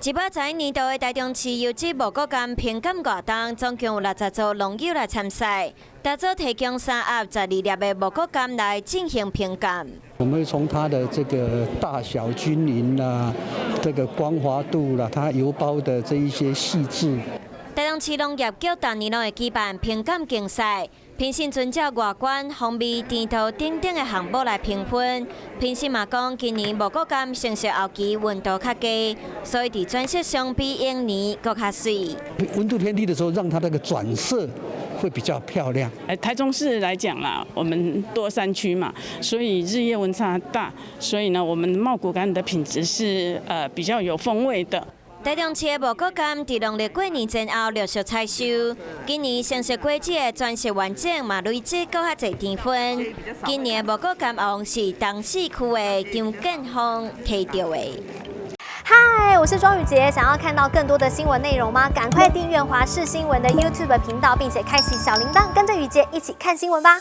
111年度的台中市優質五穀柑評鑑活動，總共有60組農友來參賽，逐組提供3盒12粒的五穀柑來進行評鑑。我們會從它的這個大小均勻啦，這個光滑度啦，它油包的這一些細緻。台中市農業局逐年攏會舉辦評鑑競賽，評審遵照外觀、風味、甜度等等的項目來評分。評審嘛講，今年五穀柑成熟後期溫度較低，所以佇轉色上比往年閣較媠。溫度偏低的時候，讓它那個轉色會比較漂亮。台中市來講啦，我們多山區嘛，所以日夜溫差大，所以呢，我們茂谷柑的品質是比較有風味的。台中市的五穀柑佇農曆過年前後陸續採收，今年成熟果子的轉色完整，嘛累積閣較濟甜分。今年的五穀柑王是東勢區的張建峰提著的。嗨，我是莊宇傑，想要看到更多的新聞內容嗎？趕快訂閱華視新聞的 YouTube 頻道，並且開啟小鈴鐺，跟着宇傑一起看新聞吧。